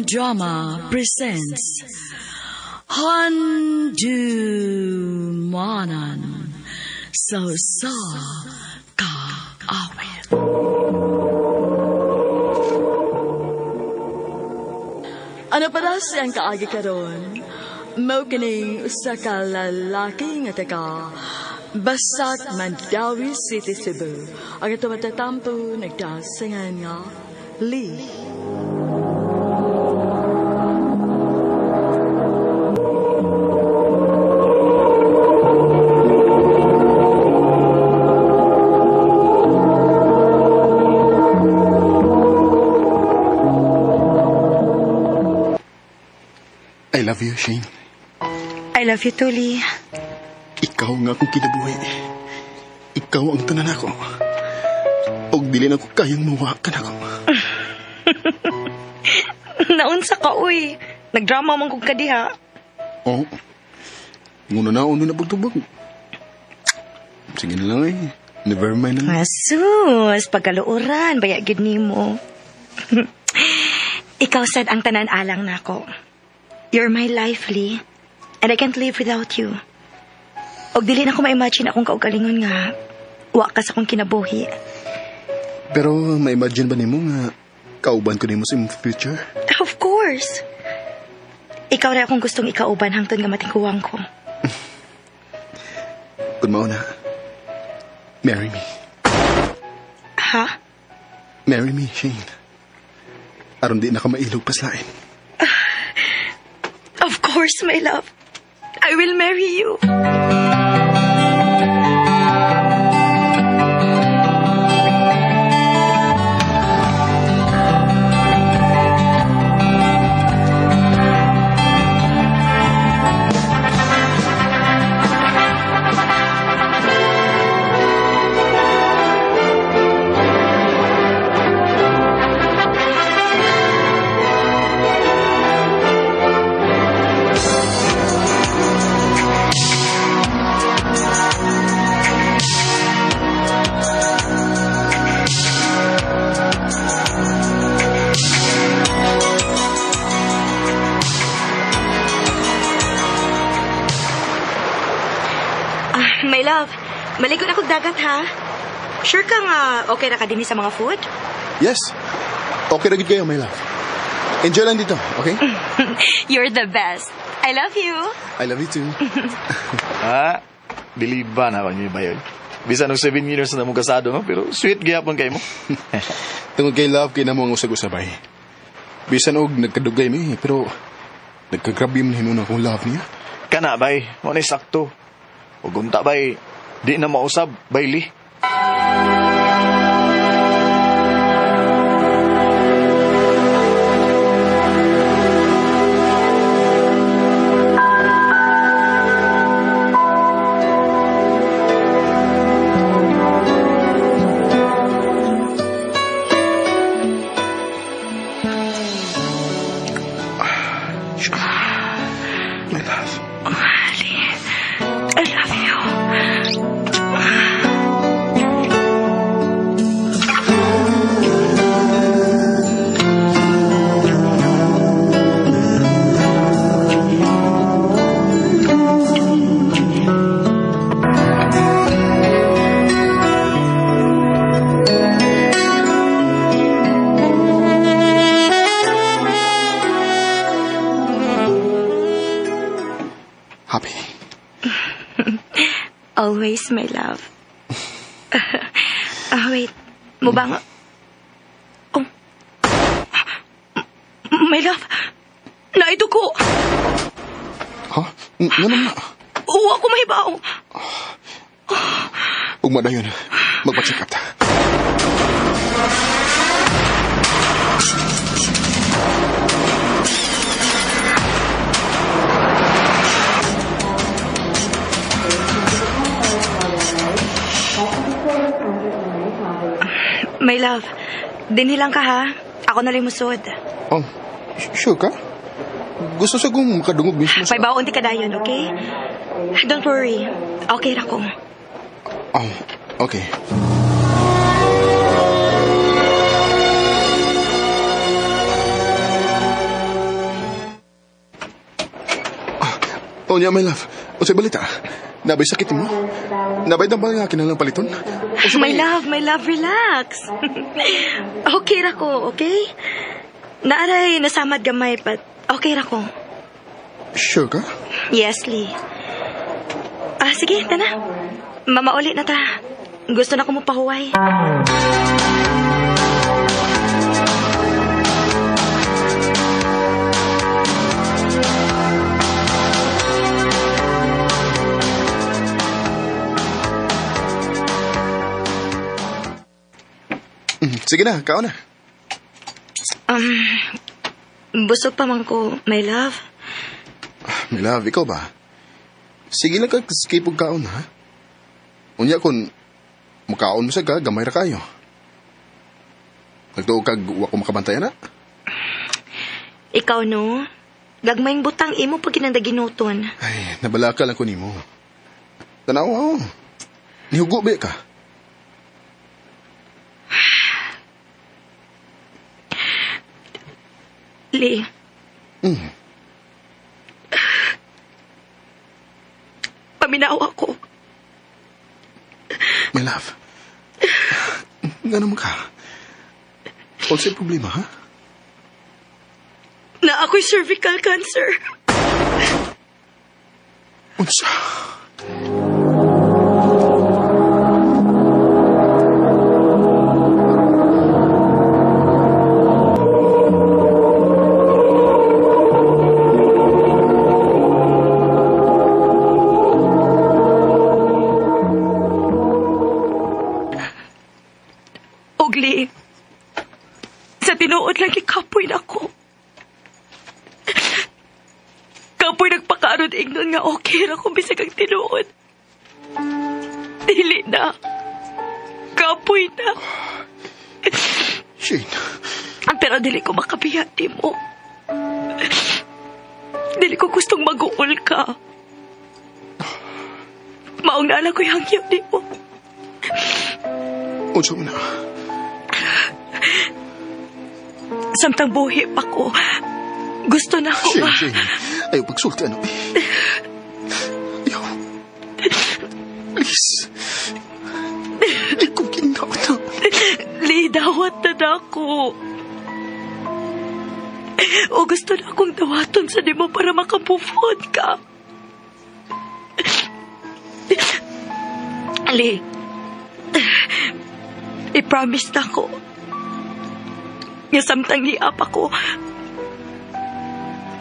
Drama presents Handumanan sa Usa Ka Awit. Ano pa siyang kaagi karon? Mao kining usa ka lalaki nga taga Basak, Mandaue City, Cebu. Ang ito matatampo nagdasingan nga Lee. I love you, Shane. I love you too, Lee. Ikaw nga akong kinabuhi. Ikaw ang tanan ako. Og dili na ko kayang mawa ka nako. Naunsa ka, uy. Nagdrama man kog kadiha. Oh. Nguna na, uno na pagtubag. Sige na lang eh. Never mind na lang. Asus, pagkaluoran, baya gid nimo. Ikaw sad ang tanan alang nako. You're my life, Lee. And I can't live without you. Og dili na ko ma-imagine akong kaugalingon nga wa ka sa akong kinabuhi. Pero ma-imagine ba nimo nga kauban ko nimo sa imong future? Of course. Ikaw ra akong gustong ikauban hangtod nga matingkuwang ko. Kung mao na, marry me. Ha? Marry me, Shane. Aron di na ka mailog paslain. Of course, my love. I will marry you. Ah, my love, maligo na kog dagat, ha? Sure ka nga okay ra ka dinhi sa mga food? Yes. Okay ra gid kayo, my love. Enjoy lang dito, okay? You're the best. I love you. I love you too. Ah, believe ba na kanyo ba yun? Bisan og 7 years na mo kasado, no? Pero sweet gyapon kay mo. Tungod kay love, kay namo ang usag-usabay. Bisan og nagkadugay mi, pero nagkagrabe man hinuon akong love niya. Kana bay, mo ni sakto. Ug unta bay, di na mausab, bay Lee. My love. Lee, I love you. Happy. Always, my love. Ah, wait. Mubang... Oh. My love. Naito ko. Ha? Nga na? Oo, ako mahibaw. Ugma dayon. Magpa-check up ta. My love, dinhi lang ka ha. Ako na lang musod. Oh, sure ka? Gusto sa kong makadungog mismo sa... May baon ti ka dayon, okay? Don't worry. Okay ra ko. Oh, okay. O niya, my love. O sa balita, nabay sakit mo? Nabay dambal nga kinalang paliton? My love, relax. Okay ra ko, okay? Naaray, nasamad gamay, but okay ra ko. Sure ka? Yes, Lee. Ah, sige, tana. Mamauli na ta. Gusto na ko mo pahuway. Sige na, kaon na. Busog pa man ko, my love. My love, ikaw ba? Sige lang ka, skip og kaon, ha? Unya kung mukaon mo sa ka, gamay ra kayo. Nagtuo kag wa ko makabantayan na? Ikaw no, gagmayng butang imo pag ginandaginuton. Ay, nabalaka lang ko nimo. Tanaw, oh. Nihugo ba ka? Lee. Paminaw ako. My love. Nga naman ka? What's yung problema, ha? Na ako'y cervical cancer. Unsa? Ugli, sa tinuod lang ikapoy na ko. Kapoy nagpakaroon ignon nga okay ra kung bisag ang tinuod. Dili na. Kapoy na. Shane. Pero dili ko makabiya di mo. Dili ko gustong mag-uol ka. Maong naala ko'y hangyo di mo. Unsa man na? Samtang buhi pa ko, gusto na ako Shane, Shane. Ayaw pagsulti, ano? Ayaw. Please. Di ko ginawa na. Lee, dawat na ako. O gusto na akong dawaton sa nimo para makamove ka. Lee, i-promise na ko. Nga samtang niap ako,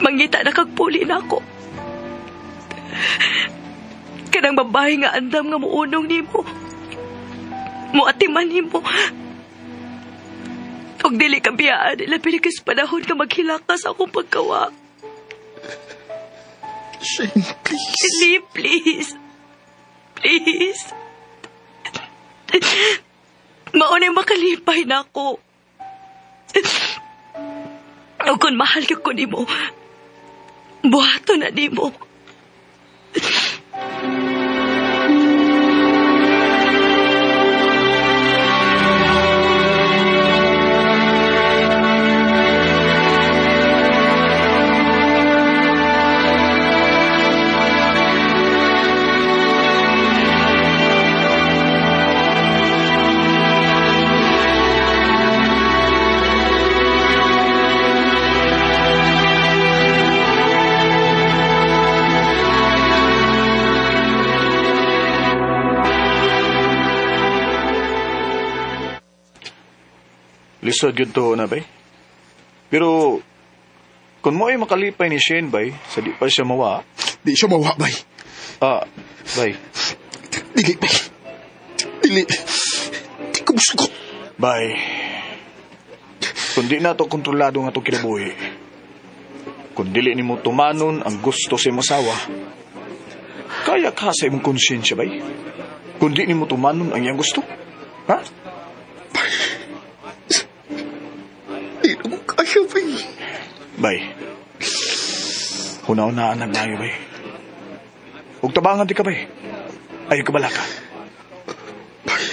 mangita na kagpuli na ako. Kanang babae nga andam nga muunong nimo. Muatiman nimo. Ug dili ka biyaan, ilabi na kas panahon nga maghilak ka sa akong pagkawa. Shane, please. Lee, please. Please. Maunay makalipay na ako. O kung mahal ka ko nimo, buhato na nimo. Lisod yun to na, bay. Pero, kung mo ay makalipay ni Shane, bay, sa di pa siya mawa. Di siya mawa, bay. Ah, bay. Dili, bay. Dili. Di ko musugot. Bay. Kung di na to kontrolado nga itong kinabuhi, kung dili ni mo tumanon ang gusto sa imong asawa, kaya ka sa imong konsensya, bay. Kung di ni mo tumanon ang iyang gusto. Ha? Di na mo kaya, bay. Bay. Hunaw-naan ang layo, bay. Huwag tabangan di ka, bay. Ayaw ka balaka. Bay.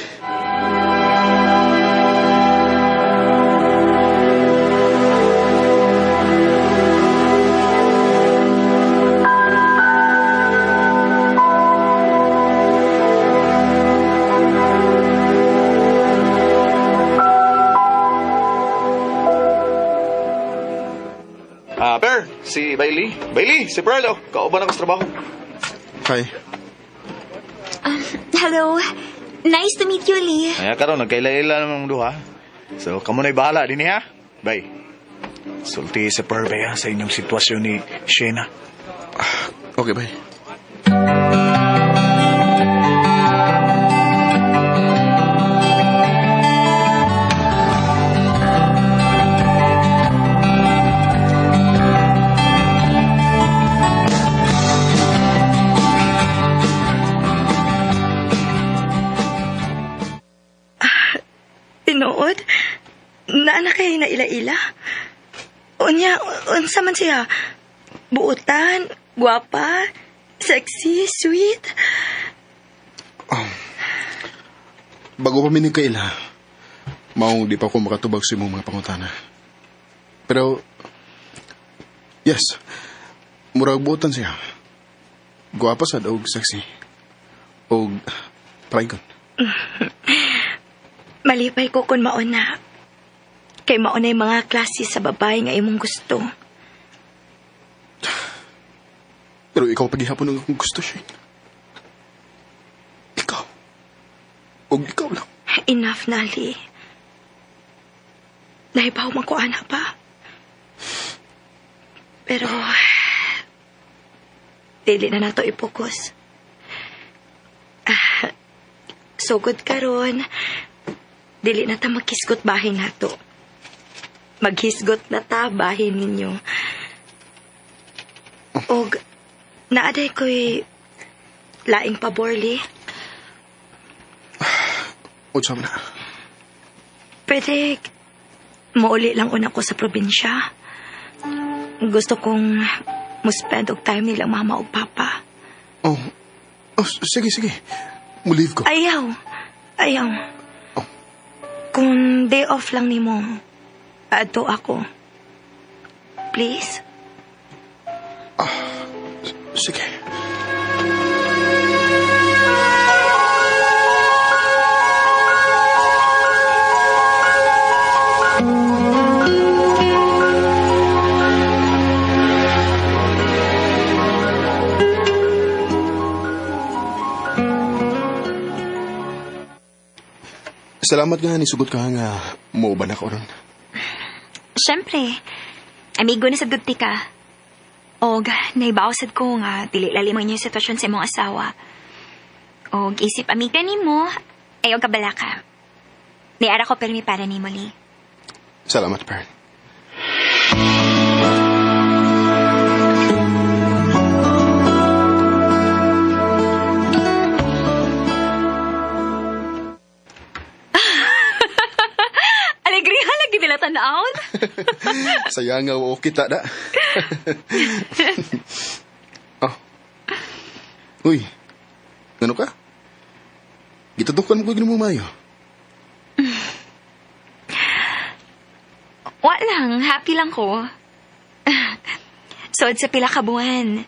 Per, si Bailey. Bailey, si Pearl, oh. Kauban ako sa trabaho. Hi. Hello. Nice to meet you, Lee. Ay, karon nagkaila-ila namang duha. So, kamo na'y bahala din ha. Bye. Sulti sa Pearl ba, sa inyong sitwasyon ni Shena. Okay, bye. Tinuod? Naana kay na ila-ila? Unya, unsa man siya? Buotan, guwapa, sexy, sweet. Bago pa mi nagkaila, maong di pa ko makatubag sa imong mga pangutana. Pero, yes, murag buotan siya. Guwapa sad og sexy. Og praygon. Malipay ko kung mauna. Kay mauna yung mga klase sa babae nga imong gusto. Pero ikaw paghihapon ang akong gusto, Shane. Ikaw. Og ikaw lang. Enough na, Lee. Nahibaw man ko ana pa. Pero, dili na nato ipokus. Sugod karon, dili na ta maghisgot bahin nato. Maghisgot na ta bahin ninyo. Og naaday ko'y laing pabor, Lee. Unsa man na? Pwede, muuli lang una ko sa probinsya. Gusto kong mo-spend og time nilang mama og papa. Oh, sige, sige. Mo-leave ko. Ayaw. Ayaw. Oh. Kung day off lang nimo, adto ako. Please? Sige. Salamat nga, nisugot ka nga muuban ako ron. Siyempre, amigo na sa gudti ka. Og naibaw sad ko nga dili lalim ang inyong sitwasyon sa imong asawa. Og isip amiga nimo, ayaw kabala ka. Niara ko permi para nimo, Lee. Salamat, Pearl. Alegria lagi nila tan-awon. Saya nga o kita da. Oh. Uy. Ngano ka? Gitutukan mo ko ginoo mayo. Wa lang, happy lang ko. Sod sa pila ka buwan,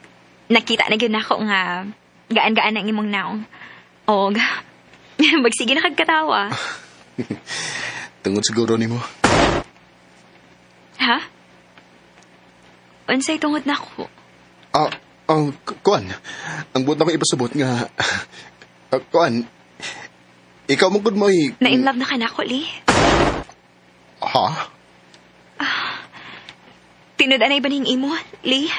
nakita na gyud nako nga gaan-gaan ang imong naong. Og magsige na kag katawa. Tungod siguro nimo. Ha? Unsay tungod nako? Kuan. Ang buot na ko ipasabot nga kuan. Ikaw mo gud mo Na in love na ka nako, Lee. Ha? Tinud-anay ba ning imo, Lee?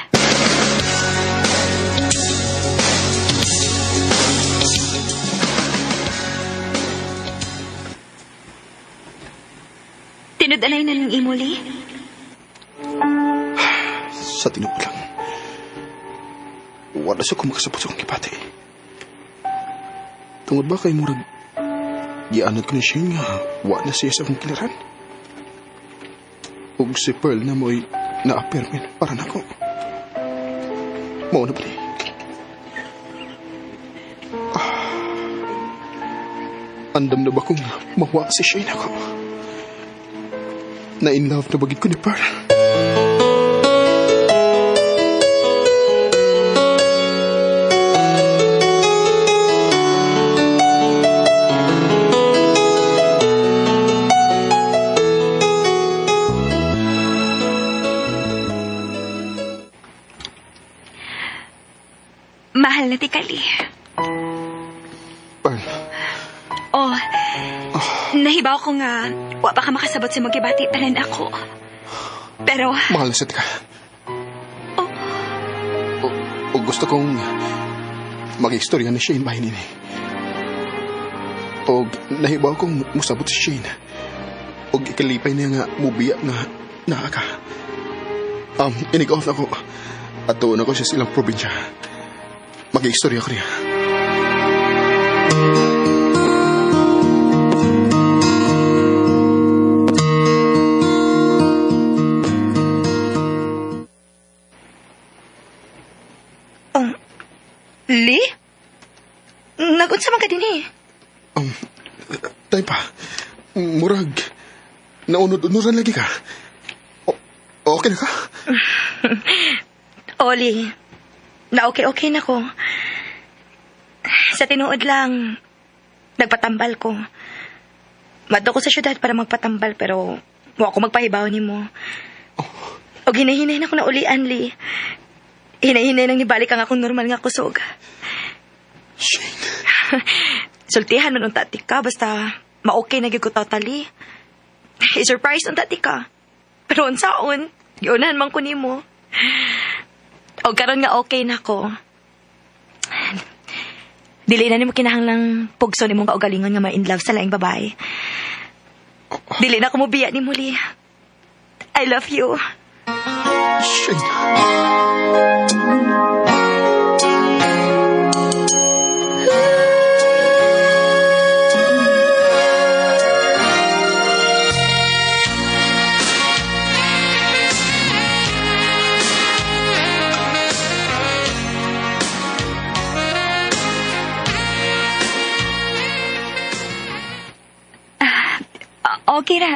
Tinud-anay na ning imo, Lee? Sa tinuod lang. Wala sa ko makasabot sa akong gibati. Tungod ba kay murag gianod ko ni Shane nga wa na siya sa akong kiliran? Ug si Pearl na mo'y naapirmin para nako. Mao na ba ni? Andam na ba kong mawa si Shane ako? Na in love na bagid ko ni Pearl. Mahal na ti Kali. Pearl. Oh, nahibaw ko nga, wa pa ka makasabot sa magibati tanan ako. Pero, Mahal na sa ka. Oh. O gusto kong mag-istorya ni Shane bahin ini. O nahibaw kong musabot si Shane. O ikalipay niya nga mubiya nga naa ka. Inig-off na ko. At doon ako siya sa ilang probinsya. Mag-istorya ko niya. Lee? Nagunsa man ka din eh. Tay pa, murag, naunod-unuran lagi ka. Okay na ka? Oli, na okay-okay na ko. Sa tinuod lang, nagpatambal ko. Madto ko sa syudad para magpatambal pero wa ko magpahibaw nimo. O hinahinay na ko na ulian, Lee. Hinahinay nang nibalik ang akong normal nga kusog. Shane. Sultihan man unta ti ka, basta ma-okay na gyud ko totally. I-surprise unta ti ka. Pero unsaon, giunahan man ko nimo. O karon nga okay na ko. Dili na nimo kinahanglang pugso nimong kaugalingon nga ma-in love sa laing babae. Dili na ko mobiya nimo, Lee. I love you. Shane.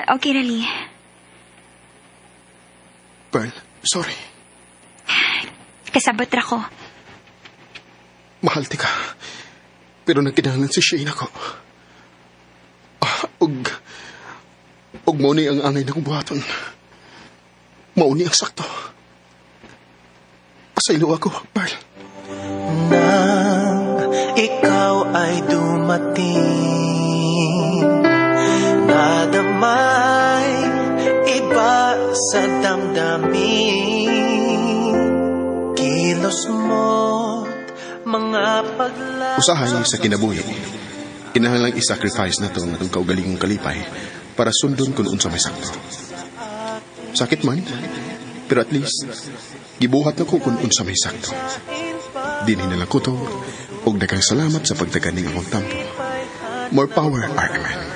Okay ra, Lee. Pearl, sorry. Kasabot ra ko. Mahal ti ka. Pero nagkinahanglan si Shane ako. Ug mao ni ang angay na kong buhaton. Mao ni ang sakto. Pasaylo ako, Pearl. Nang ikaw ay dumating, nadamay iba sa damdamin. Kilos mo't mga pagla... Usahay sa kinabuhi. Kinahanglang i-sacrifice na to ang atong kaugalingong kalipay para sundon kung unsa may sakto. Sakit man, pero at least gibuhat na ko kung unsa may sakto. Dinhi na lang ko to, og daghang salamat sa pagdaganing akong tampo. More power, RMN.